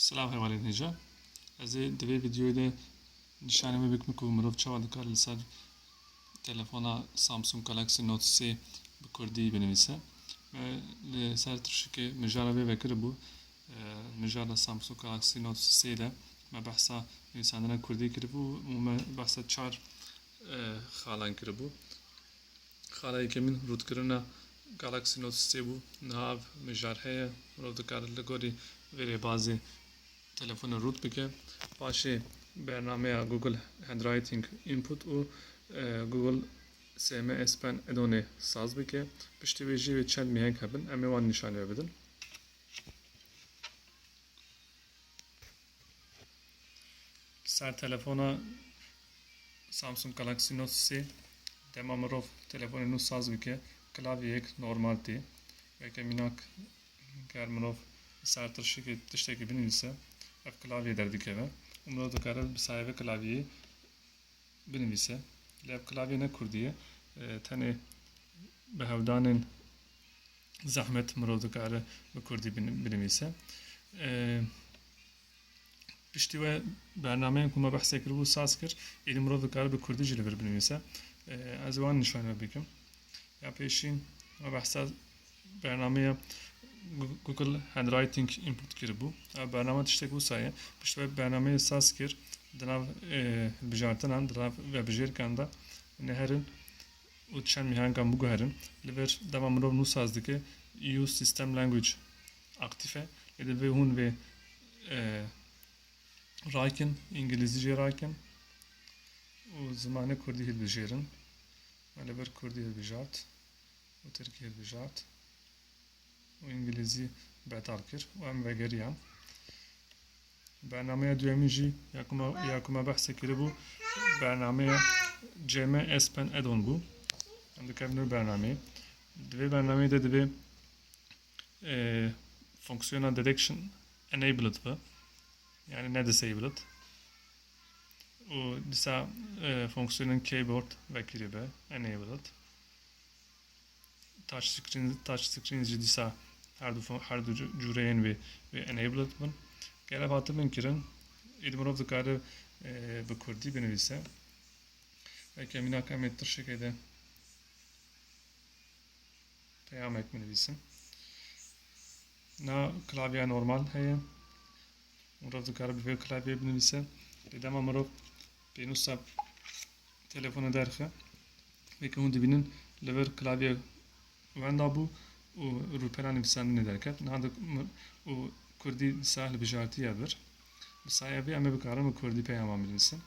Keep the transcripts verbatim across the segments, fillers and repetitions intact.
Silav hevalên hêja. Ez ê di vê vîdeoyê de nîşanê we bikim ku mirov çawa dikare li ser telefona Samsung Galaxy Note sê bi kurdî binivîse. Me li ser tirşikê mijara vê vekiribû. E, Mijara Samsung Galaxy Note sê de me behsa nivîsandina kurdî kiribû û me behsa çar, e, xalan kiribû. Xala yekemîn rûtkirina Galaxy Note sê bû. Niha ev mijar heye. Mirov dikare li gorî vê rêbazê telefonê rût bike. Paşê bernameya Google Handwriting Input û, e, Google S M S Pen add-onê saz bike. Piştî wê jî wê çend mîheng hebin. Em ê wan nîşanî we bidin. Ser telefona Samsung Galaxy Note sê, dema mirov telefonê nû saz bike, klavyeyek normal tê. Weke mînak, ger mirov ser tirşikê tiştekî binivîse, ev klavye derdikeve û mirov dikare bi sayê vê klavyeyê binivîse. Lê ev klavye ne kurdî ye. E, tenê bi hewldanên zehmet mirov dikare bi kurdî bin-, binivîse. E, Piştî we bernameyên ku me behsê kiribû saz kir, êdî mirov dikare bi kurdî jî li vir binivîse. E, ez ê wan nîşan we bikim. Ya pêşî me behsa bernameya Gu-, Google Handwriting Input kiribû. Ev bername tiştek wisa ye. Piştî we bernameyê saz kir, di nav, e, hilbijartinan, di nav vebijêrkan de neherin û çend mîhengan biguherin. Li vir dema mirov nû saz dike, Use System Language aktif e. Lê divê hûn vê, e, rakin, îngilîzî jê rakin û zimanê kurdî hilbijêrin. Me li vir kurdî hilbijart û tirkî hilbijart û îngilîzî betal kir û em vegeriyan. Bernameya duyemîn jî ya ku me, ya ku me behsê kiribû, bernameya C M S Pen add-on bû. Em dikevin vê bernameyê. Di vê bernameyê de divê, e, fonksiyona detection enabled be. Yani ne disabled. Û dîsa, e, fonksiyonên keyboard vekirî be, enabled. Touch screen, touch screen jî dîsa her du fo-, her du cü-, cûreyên wê, wê enabled bin. Ger ev hatibin kirin, êdî mirov dikare, e, bi kurdî binivîse. Weke mînak em ê tirşikê de peyamek binivîsin. Na klavyeya normal heye. Mirov dikare bi vê klavyeyê binivîse. Lê dema mirov pênûsa telefonê derxe, weke hûn dibînin li vir klavye wenda bû û rûpela nivîsandinê derket. Niha di, û kurdî dîsa hilbijartiye vir. Bi sayê vê em ê bikarin bi kurdî peyama binivîsin.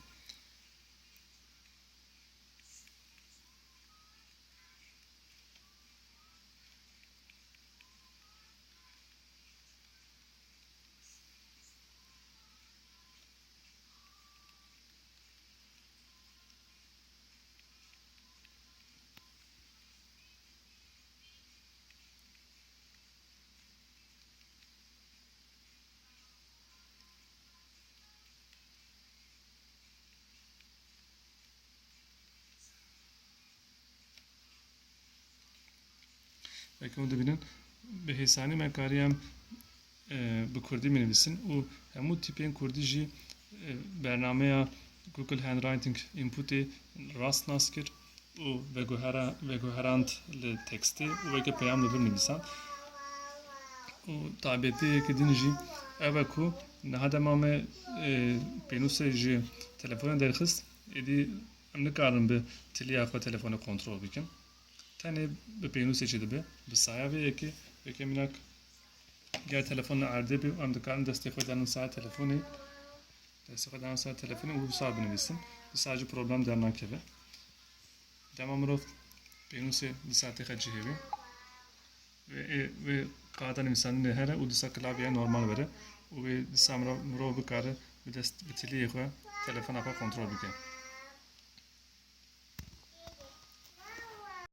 Weke hûn dibînin, bi hêsanî me kariye em, e, bi kurdî binivîsin û hemû tîpên kurdî jî, e, bernameya Google Handwriting Inputê rast nas kir û veguhera-, veguherand li tekstê û weke peyam li vir nivîsand. Û taybetiyeke din jî ev e ku niha dema me, e, pênûsê ji telefonê derxist, êdî em nikarin bi tiliya xwe telefonê kontrol bikin. Tenê bi pênûsê çêdibe, bi saya vê yekê, weke mînak ger telefon li erdê be, em dikarin destê xwe danin saya telefonê, destê xwe danin saya telefonê û wisa binivîsin. Dîsa jî problem dernakeve. Dema mirov pênûsê dîsa têxe cihê wê. Wê, ê, wê qada nivîsandinê here û dîsa klavyeya normal were û wê dîsa mirov, mirov bikare bi dest, bi tiliyê xwe telefona xwe kontrol bike.